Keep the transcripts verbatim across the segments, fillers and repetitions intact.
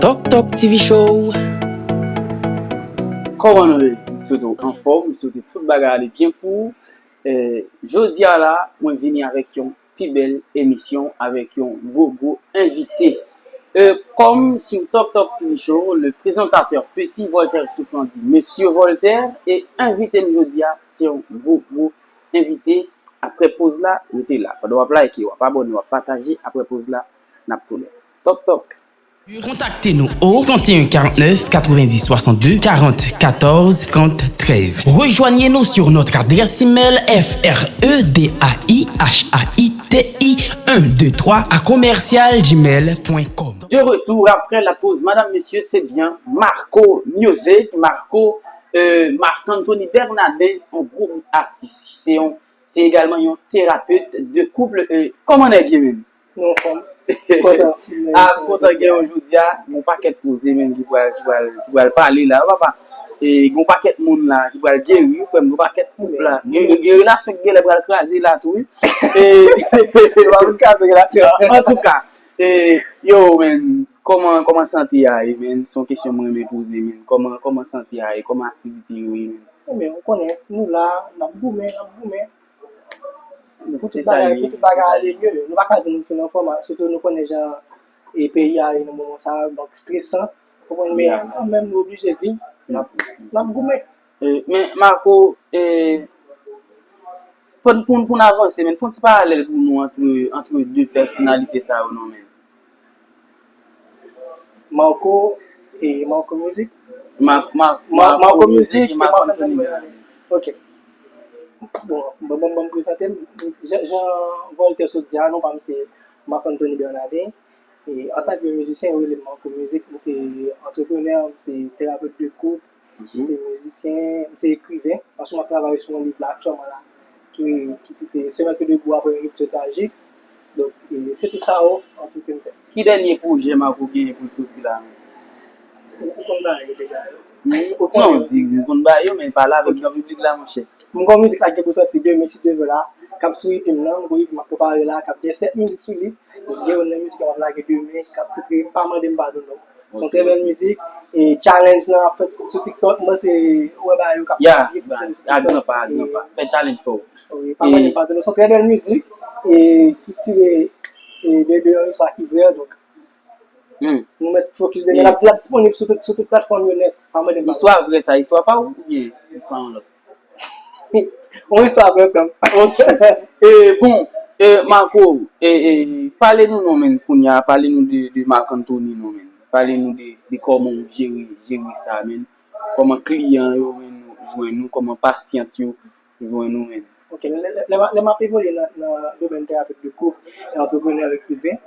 Tok Tok T V Show. Kòman nou ye? M swete w anfòm, m swete tout bagay ale byen pou ou. Eh, jodi a la, mwen vini avèk yon pi bèl emisyon, avèk yon gwo gwo envite. Eh, kòm sou Tok Tok T V Show, le présentatè Petit Voltaire Souffrant di Mesye Voltaire, e envite m jodi a, se yon gwo gwo envite. Apre poz la, rete la. Pandan w ap like, w ap abòne, w ap pataje, apre poz la, n ap tounen. Tok Tok. Contactez-nous au trente et un quarante-neuf quatre-vingt-dix soixante-deux quarante quatorze trente-treize. Rejoignez-nous sur notre adresse email F R E D A I H A I T I un deux trois à commercial gmail point com. De retour après la pause, madame, monsieur, c'est bien Marco Music, Marco, euh, Marc Anthony Bernardin, yon gwo atis. Se yon, se egalman yon terapeut de couple. Euh, kòman nèg ye menm? Nou anfòm. Kontan. Ah, m kontan gen w jodi a. Gon pakèt koze menm ki pral, ki pral, ki pral pale la, papa. E gon pakèt moun la ki pral geri, frè m, gon pakèt koup la. Gen, gen relasyon ki genlè pral kraze la tou, wi. E, nou pa vin kraze relasyon an. Antouka, e, yo, menm, kòman, kòman sante a ye, menm? Se yon kesyon mwen renmen poze, menm. Kòman, kòman sante a ye? Kòman aktivite yo ye, menm? Ebyen, ou konnen, nou la, n ap goumen, n ap goumen. Pou tout bagay, pou tout bagay ale mye. Nou pa ka di nou fin anfòm, sitou nou konnen jan e peyi a ye nan moman sa a, donk stresan, ou konprann, men kanmenm nou oblije viv, n ap, n ap goumen. Eh, men Marco, eh, pou n, pou n, pou n avanse, men fè yon ti paralèl pou nou antre, antre de pèsonalite sa yo non, men. Marco e Marco Music. Ma, ma, Marco Music e Marc Anthony Bernardin. Ok. Bon, bon, bon, bon, prezante m. Jan, jan Voltaire sot di a, non pa m se Marc Anthony Bernardin. E antanke mizisyen, yo rele m Marco Music. M se antreprenè, m se terapeut de koup, m se mizisyen, m se ekriven. Paske m ap travay sou yon liv la aktyèlman la, ki, ki titre Se mettre debout après une rupture tragique. Donk, e, se tout sa yo, an tou ke m fè. Ki dènye pwojè Marco genyen pou l soti la menm? Ou, ou konn bagay yo deja. Non, di m konn bagay yo, men pale avèk gran piblik la, monchè. M gon mizik la ki gen pou soti demen, si Dye vle la, k ap sou E P m nan, m gon E P m ap prepare la, k ap gen sèt mizik sou li. Gen youn nan mizik yo m ap lage demen, k ap titre Pa Mande M Padon Non. Se yon trè bèl mizik. E challenge nan ap fèt sou TikTok, mwen se, ou wè bagay yo k ap. Ya, a gran pa, a gran pa. Fè challenge pa w. Wi, Pa Mande M Padon Non, se yon trè bèl mizik. E ki tire, e, de, de yon istwa ki vrè, donk. Nou mèt fokis demen. L ap, l ap disponib sou tout, sou tout platfòm yo nèt. Pa Mande M Padon Non. Istwa vrè sa, istwa pa w oubyen istwa yon lòt? Yon istwa vrè, frè m. E, bon, e, Marco, e, e, pale nou non, men, kounye a, pale nou de, de Marc Anthony non, men. Pale nou de, de kòman w jere, jere sa, men. Kòman kliyan yo, men, jwenn nou, kòman pasyant yo jwenn nou, men. Ok, lè, lè, lè, lè m ap evolye nan, nan domèn terapeut de koup e antreprenè ekriven,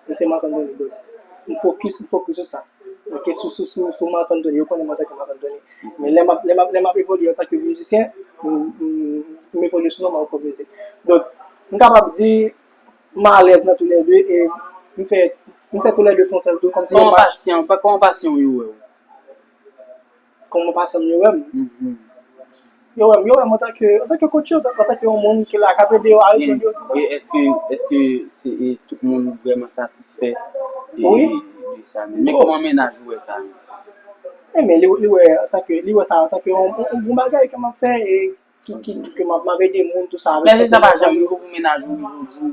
men se Marc Anthony Bernardin. M fokis, m fokis sou sa. Ok, sou, sou, sou, sou Marc Anthony, yo konnen m antanke Marc Anthony. Men lè m ap, lè m ap, lè m ap evolye antanke mizisyen, m, m, m evolye sou non Marco Music. Donk, m kapab di, m alèz nan toulède e m fè, m fè toulède fè yon sèl tou, kòmsi yon match. Kòman pasyan, kòman pasyan w yo wè w? Kòman pasyan m yo wè m? Yo wè m, yo wè m antanke, antanke coach yo, antanke yon moun ki la k ap ede yo a rezoud yo. E èske, èske se, e tout moun vrèman satisfè de, de sa menm? Men kòman mennaj ou wè sa menm? Ebyen, li, li wè antanke, li wè sa antanke yon, yon, yon bon bagay ke m ap fè e ki, ki, ki, ke m ap, m ap ede moun, tou sa. Men èske sa pa janm rive pou mennaj ou rive w di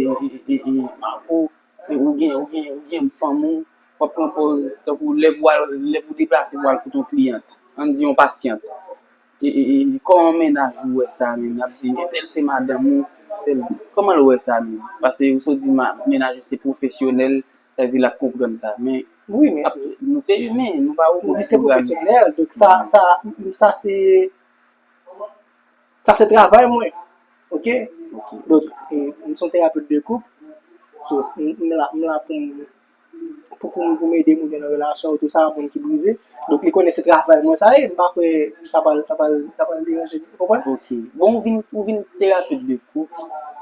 w, e, e, Marco, e, ou gen, ou gen, ou gen fanm ou, w ap pran pòz tankou lè pou al, lè pou deplase pou al kote yon kliyant, ann di yon pasyant. E, e, e, kòman mennaj ou wè sa menm? N ap di entèl se madanm ou, entèl. Kòman l wè sa menm? Paske ou sot di ma, mennaj ou se pwofesyonèl, sa vle di l ap konprann sa. Men, wi, men ap, nou se imen, nou pa robot. Li se pwofesyonèl, donk sa, sa, sa se, sa se travay mwen. Ok? Ok. Donk, e, m se yon terapeut de koup. So, m, m la, m la pou m pou, pou, pou m ede moun yo nan relasyon yo, tou sa, moun ki brize. Donk, li konnen se travay mwen sa ye, m pa kwè sa pral, sa pral, sa pral deranje li, ou konprann? Ok. Bon, ou vin, ou vin terapeut de koup,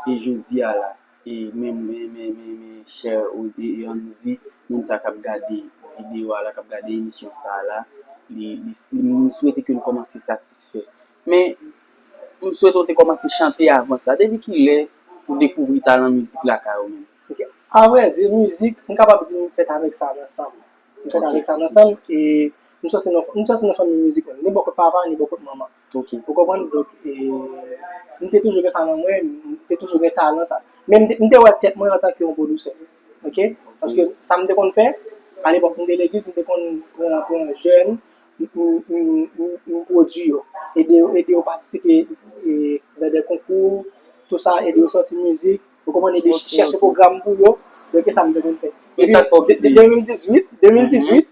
e jodi a la, e men, men, men, men, men, chè, e, e, ann di, moun sa k ap gade videyo a la, k ap gade emisyon sa a la, li, li, li, nou swete ke l kòmanse satisfè. Men, m swete w te kòmanse chante avan sa. Depi kilè ou dekouvri talan mizik lakay ou menm? Ok. Avrèdi, mizik, m kapab di m fèt avèk sa nan san mwen. M fèt avèk sa nan san m, e m sòti nan, m sòti nan fanmi mizik menm, ni bò kot papa, ni bò kot manman. Ou konprann? Donk, e, m te toujou gen sa nan mwen, m te toujou gen talan sa. Men m te, m te wè tèt mwen antanke yon pwodisè. Oke? Paske sa m te konn fè, alepòk m te legliz, m te konn pran, pran jèn, m, m, m, m, m pwodui yo, ede yo, ede yo patisipe, e, nan de konkou, tou sa, ede yo sòti mizik, ou konprann, ede chèche pwogram pou yo, donk e sa m te konn fè. Epi, de, de, de mil dizuit, de mil dizuit,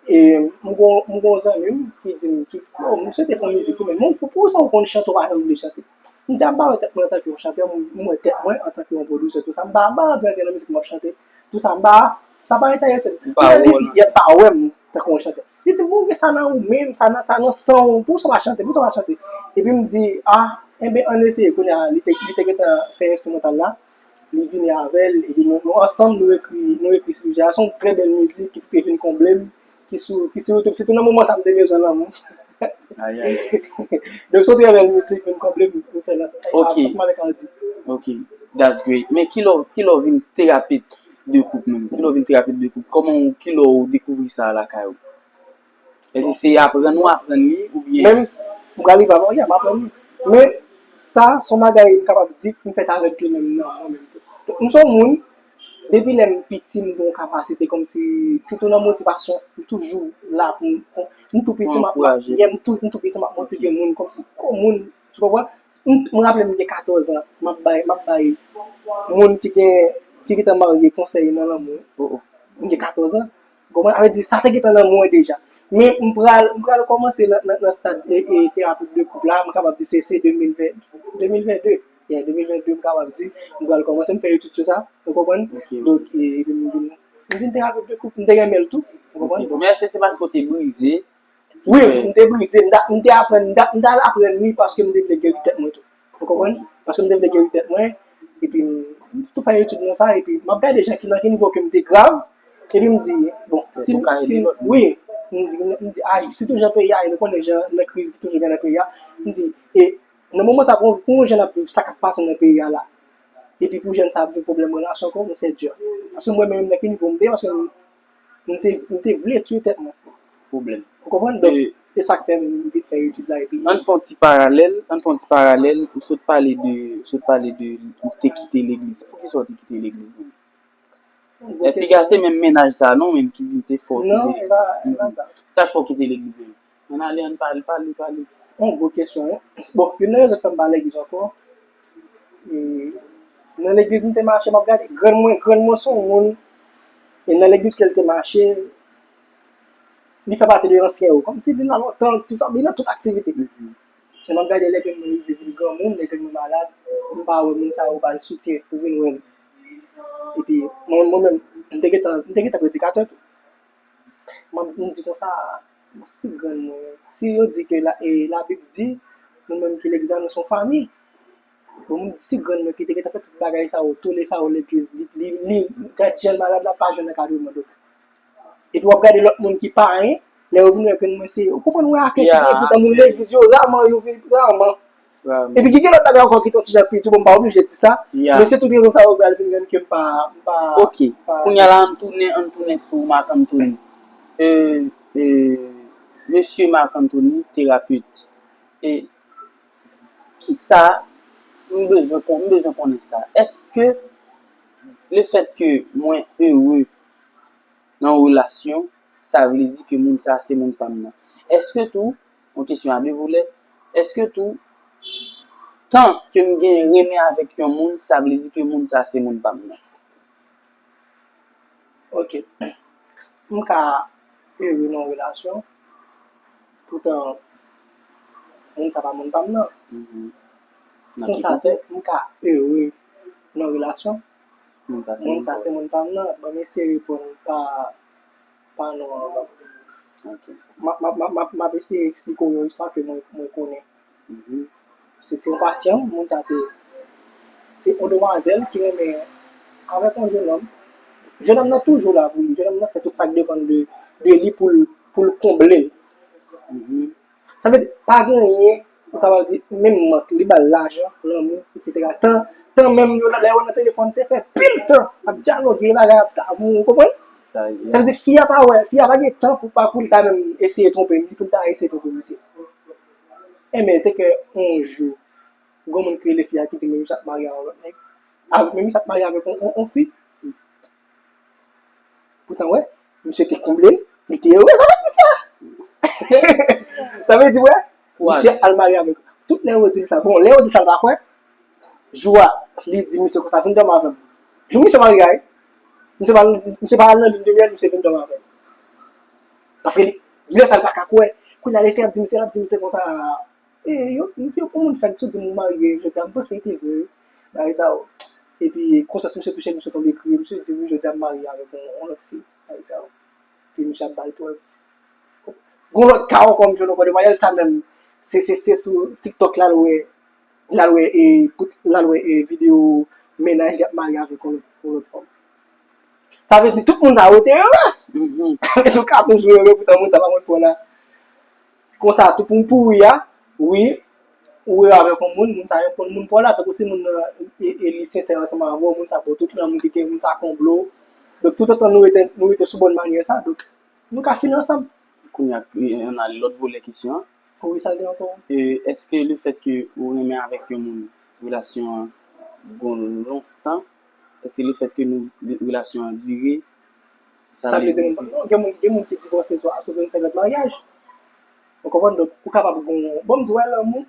e, m gon, m gon zanmi m ki di m, ki, "Yo, m swete fè yon mizik wi, men, men pou, pou sa ou konn chante, ou pa janm vle chante." M di, "A, m pa wè tèt mwen antanke yon chantè, m, m wè tèt mwen antanke yon pwodisè, tou sa, m pa, m pa antre nan mizik m ap chante." Tou sa, m pa, sa pa enterese m. Li, li, li pa wè m tankou yon chantè. Li di, "Bon, gen sa nan ou menm, sa nan, sa nan san w, pou sa w pa chante, pou sa w pa chante?" Epi m di, "A, enben, ann eseye." Kounye a, li te, li te gentan fè enstrimantal la, li vini avè l, epi nou, nou ansanm, nou ekri, nou ekri sou sijè a. Se yon trè bèl mizik ki te vin konble m, ki sou, ki sou YouTube. Sitou nan moman sa, m te bezwen lanmou. Ayayay. Donk, se yon trè bèl mizik, vin konble m, m fè l ansanm avèk Ardi. Ok, that's great. Men kilè, kilè w vin terapet de koup menm? Kilè w vin terapet de koup? Kòman w, kilè w dekouvri sa lakay ou? Èske se aprann ou aprann li oubyen? Menm s-, m ka rive avan, yeah, m aprann li. Men sa, se yon bagay m kapab di, m fèt avèk li menm nan mwen menm tou. Donk, m se yon moun, depi lè m piti, m gen yon kapasite kòmsi, sitou nan motivasyon, m toujou la pou m, pou m tou piti, m ap, m ap, yeah, m tou, m tou piti, m ap motive moun, kòmsi gwo moun, tu konprann? M, m raple m gen katòz an, m ap bay, m ap bay moun ki gen, ki gentan marye konsèy nan lanmou. M gen katòz an. Konprann? Sa vle di, sa te gentan nan mwen deja. Men m pral, m pral kòmanse nan, nan, nan stad, e, e, terapet de koup la, m kapab di se, se de mil ven, de mil ven de. Yeah, de mil ven de, m kapab di, m pral kòmanse, m fè etid sou sa, ou konprann? Donk, e, epi m vin, m vin terapet de koup, m te renmen l tou, ou konprann? Donk, men èske se paske w te brize? Wi, m te brize, m ta, m te aprann, m ta, m t al aprann li paske m te vle geri tèt mwen tou. Ou konprann? Paske m te vle geri tèt mwen, epi m, m tou fè etid nan sa, epi m ap gade jan ki, nan ki nivo ke m te grav, epi m di, bon, si, si, wi, m di, m di, ay, sitou jan peyi a ye, nou konnen jan nan kriz ki toujou gen nan peyi a, m di, e nan moman sa, pou, pou yon jèn ap viv sa k ap pase nan peyi a la, epi pou jèn sa ap viv pwoblèm relasyon ankò, bon, c'est dur. Paske m wè menm nan ki nivo m te ye, paske m, m te, m te vle tiye tèt mwen. Pwoblèm. Ou konprann? Donk, e, se sa k fè m vin fè etid la, epi ann fè yon ti paralèl, ann fè yon ti paralèl, ou sot pale de, ou sot pale de, ou te kite legliz. Poukisa w te kite legliz menm? Bon, piga se menm mennaj sa non, menm ki vin te fè w kite legliz. Non, e pa, e pa sa. Sa k fè w kite legliz menm? Ann ale, ann pale, pale, pale. Yon gwo kesyon, wi. Bon, youn nan rezon k fè m pa legliz ankò, e, nan legliz m te mache, m ap gade, grann mwen, grann mwen se yon moun, e nan legliz ke l te mache, li fè pati de ansyen yo. Kòmsi li la lontan, tout, li nan tout aktivite. E m ap gade lè grann mwen rive vin granmoun, lè grann mwen malad, m pa wè moun sa yo ba l soutyen pou vin wè l. Epi, mwen, mwen menm, m te gentan, m te gentan predikatè tou. M ap, m di konsa, bon, si grann mwen, si yo di ke la, e, Labib di, nou menm ki legliz la, nou se yon fanmi. Bon, m di si grann mwen ki te gentan fè tout bagay sa yo, tole sa yo legliz, li, li, li gad jan l malad la, pa jwenn ankadreman. Donk, epi w ap gade lòt moun ki payen, lè yo vin wè grann mwen se, ou konprann, wè akèy ki gen, poutan moun legliz yo raman, yo vin raman. Epi ki gen lòt bagay ankò ki t on ti jan pi di, bon, m pa oblije di sa, men se tout rezon sa yo pral vin rann ke m pa, m pa, ok, pa. Kounye a la, ann tounen, ann tounen sou Marc Anthony. E, e, mesye Marc Anthony, terapet. E kisa, m bezwen kon-, m bezwen konnen sa. Èske lefèt ke mwen ere nan yon relasyon, sa vle di ke moun sa a se moun pa m nan? Èske tou, yon kesyon a de volè, èske tou, tan ke m gen renmen avèk yon moun, sa vle di ke moun sa a se moun pa m nan? Ok. M ka ere nan yon relasyon, poutan moun sa pa moun pa m nan. Konsa tou, m ka ere nan yon relasyon, moun sa se moun pa m nan. Ban m eseye reponn pa, pa non an. M ap, m ap, m ap, m ap eseye eksplike w yon istwa ke mwen, mwen konnen. Se, se yon pasyan, moun sa te, se yon demwazèl ki renmen avèk yon jennonm. Jennonm nan toujou la pou li. Jennonm nan fè tout sa k depann de, de li pou l, pou l konble l. Sa vle di, pa gen anyen, ou kapab di, menm mank, li ba l lajan, lanmou, etsetera. Tan, tan menm, yo, lè yo nan telefòn, se fè pil tan, ap dyaloge, bagay ap damou, ou konprann? Sa vle di, fi a pa wè, fi a pa gen tan pou pa, pou l ta menm eseye twonpe m, ni pou l ta eseye twonpe misye. Enben, te ke yon jou, gon moun ki rele fi a ki di, men misye ap marye avèk yon lòt nèg. Ah, men misye ap marye avèk yon, yon, yon fi. Poutan, wè, misye te konble, li te erez avèk misye. Sa vle di, wè, misye al marye avèk. Tout lè yo di l sa. Bon, lè yo di sa, l pa kwè. Jou a, li di misye konsa, vin dòmi avè m. Jou misye marye a, wi. Misye pa, misye pa al nan lin de myèl, misye vin dòmi avè m. Paske li, lè sa, l pa ka kwè. Kounye a, lè se ap di misye, l ap di misye konsa, e, yo, yo, yon moun fèk sou di m ou marye, jodi a, m panse li te vre, wi. Bagay sa yo. Epi, konsyans misye touche, misye tonbe kriye, misye di, wi, jodi a, m marye avèk yon, yon lòt fi, bagay sa yo. Epi, misye ap ba l prèv. Gon lòt ka ankò, m jwenn ankò demwazèl sa menm, se, se, se sou TikTok l al wè, l al wè, e, pou, l al wè, e, videyo mennaj li ap marye avèk yon lòt, yon lòt fanm. Sa vle di tout moun sa yo te ere. Mhm. Sou ka toujou ere, poutan moun sa pa konn pran la. Konsa, tou pou m pouri a, wi, ou ere avèk yon moun, moun sa yo konn moun pa w la, tankou si moun nan, e, e, li sensè ansanm avè w, moun sa ba w tout lanmou li gen, moun sa konble w. Donk, toutotan nou rete, nou rete sou bòn manyè sa, donk, nou ka fini ansanm. Kounye a, e, ann ale lòt volè kesyon an. Wi, sa l te ankò? E, èske lefèt ke ou renmen avèk yon moun, relasyon an gon lontan, èske lefèt ke nou, relasyon an dire, sa vle di moun, non, gen moun, gen moun ki divòse sou, sou vennsenk an de maryaj. Ou konprann? Donk, ou kapab gon, bon, m di w, lanmou,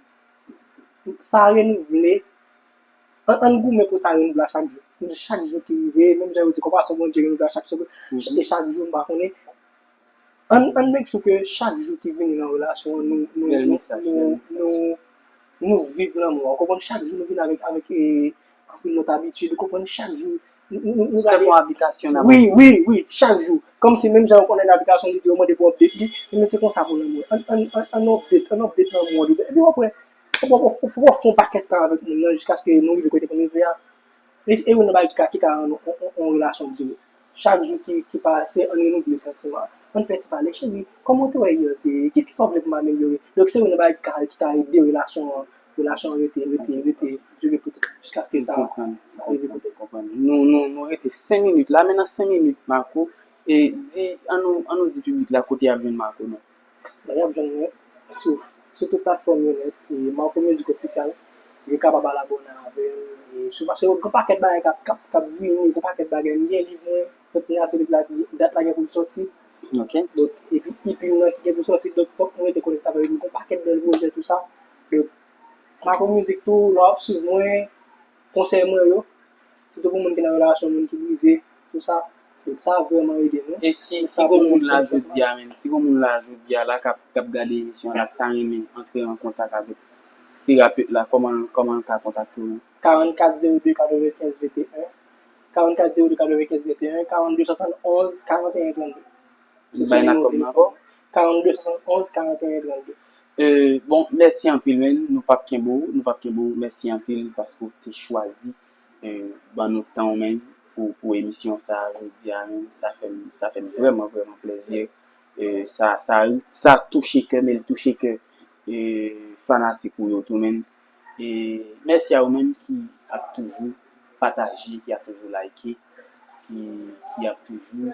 sa renouvle. Ann, ann goumen pou sa renouvle a chak jou. Chak jou ki rive, menm jan yo di konpason Bondye renouvle a chak segonn, e chak jou, m pa konnen. Ann, ann make sure ke chak jou ki vini nan relasyon an, nou, nou, nou, nou, nou, nou viv lanmou an. Ou konprann? Chak jou nou vin avèk, avèk, e, anpil lòt abitid. Ou konprann? Chak jou, nou, nou, nou, nou gade. Se yon aplikasyon n ap. Wi, wi, wi, chak jou. Kòmsi menm jan ou konnen aplikasyon li di yo mande pou w update li, men se konsa pou lanmou. Ann, ann, ann, ann update, ann update lanmou an. Epi w ap wè, w ap, w ap, w ap fè yon pakèt tan avèk moun nan jiskaske nou rive kote pou nou rive a. E, e youn nan bagay ki ka, ki ka rann yon, yon, yon relasyon dire. Chak jou ki, ki pase, ann renouvle santiman. Ann fè ti pale, cheri, kòman w te wè yè te ye? Kisa w vle pou m amelyore? Donk, se youn nan bagay ki ka, ki ka ede relasyon an, relasyon an rete, rete, rete dire pou tout, jiskaske sa, sa rive kote. Konprann. Nou, nou, nou rete senk minit la, men nan senk minit, Marco, e di, ann nou, ann nou di piblik la kote y ap jwenn Marco, non? Bon, y ap jwenn mwen sou, sou tout platfòm yo nèt, e Marco Music Official. Yo kapab al abòne avè m, e sou, paske gon pakèt bagay k ap, k ap, k ap vini, gon pakèt bagay. M gen liv mwen, Kontinye Atolik la, dat la gen pou l sòti. Ok. Donk, epi, epi nan ki gen pou sòti, donk, fòk nou rete konekte avè m. Gon pakèt bèl pwojè, tou sa. Donk, Marco Music tou, lè w ap swiv mwen, konsèy mwen yo, sitou pou moun ki nan relasyon, moun ki brize, tou sa. Donk, sa ap vrèman ede nou. E si, si gon moun la jodi a menm, si gon moun la jodi a la k ap, k ap gade emisyon an, l ap ta renmen antre an kontak avèk terapet la, kòman, kòman l ka kontakte w menm? Karannkat zewo de katrevenkenz venteyen, karannkat zewo de katrevenkenz venteyen, karannde swasannonz karanteyen trannde. Se sou nimewo telefòn. Karannde swasannonz karanteyen trannde. E, bon, mèsi anpil, men. Nou p ap kenbe w, nou p ap kenbe w. Mèsi anpil paske w te chwazi, e, ban nou tan w, men, pou, pou emisyon sa a jodi a, men. Sa fè m, sa fè m vrèman, vrèman plèzi. E, sa, sa, sa touche kè, men l touche kè, e, fanatik ou yo tou, men. E mèsi a ou menm ki ap toujou pataje, ki ap toujou like, ki, ki ap toujou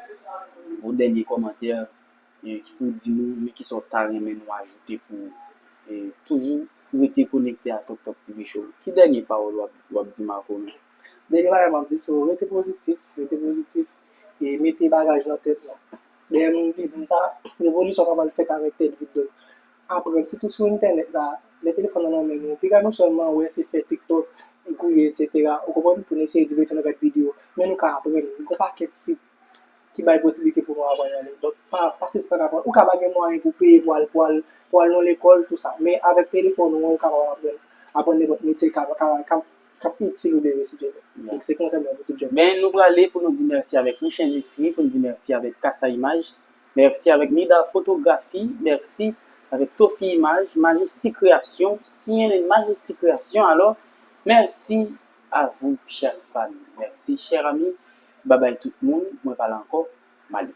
yon dènye kòmantè, e, ki pou di nou, men ki sa w ta renmen nou ajoute pou, e, toujou rete konekte a Tok Tok T V Show. Ki dènye pawòl w ap, w ap di Marco menm? Dènye bagay m ap di, se rete pozitif, rete pozitif, e mete bagay nan tèt nou. Dèyè moun ki di m sa, revolisyon pa pral fèt avèk tèt vid. Donk, aprann, sitou sou entènèt la, lè telefòn nan nan men nou, piga nou sèlman wè se fè TikTok, gouye, etsetera. Ou konprann? Pou n eseye divèti nou avèk videyo. Men nou ka aprann. Gon pakèt sit ki bay posiblite pou nou aprann ann liy. Donk, pa, pa sispann aprann. Ou ka pa gen mwayen pou peye pou al, pou al, pou al nan lekòl, tou sa. Men avèk telefòn ou an, ou kapab aprann, aprann nenpòt metye k ap, k ap, k ap, k ap itil ou demen, si Dye vle. Donk, se konsèy mwen pou tout jèn. Men nou prale pou nou di mèsi avèk Rich Industries, pou nou di mèsi avèk Kasa Imaj, mèsi avèk Mida Fotografi, mèsi avèk Tofi Imaj, Majesti Kreasyon, C N N Majesti Kreasyon. Alò, mèsi a vou, chè fan. Mèsi, chè ami. Babay tout moun. Mwen pa la ankò. M ale.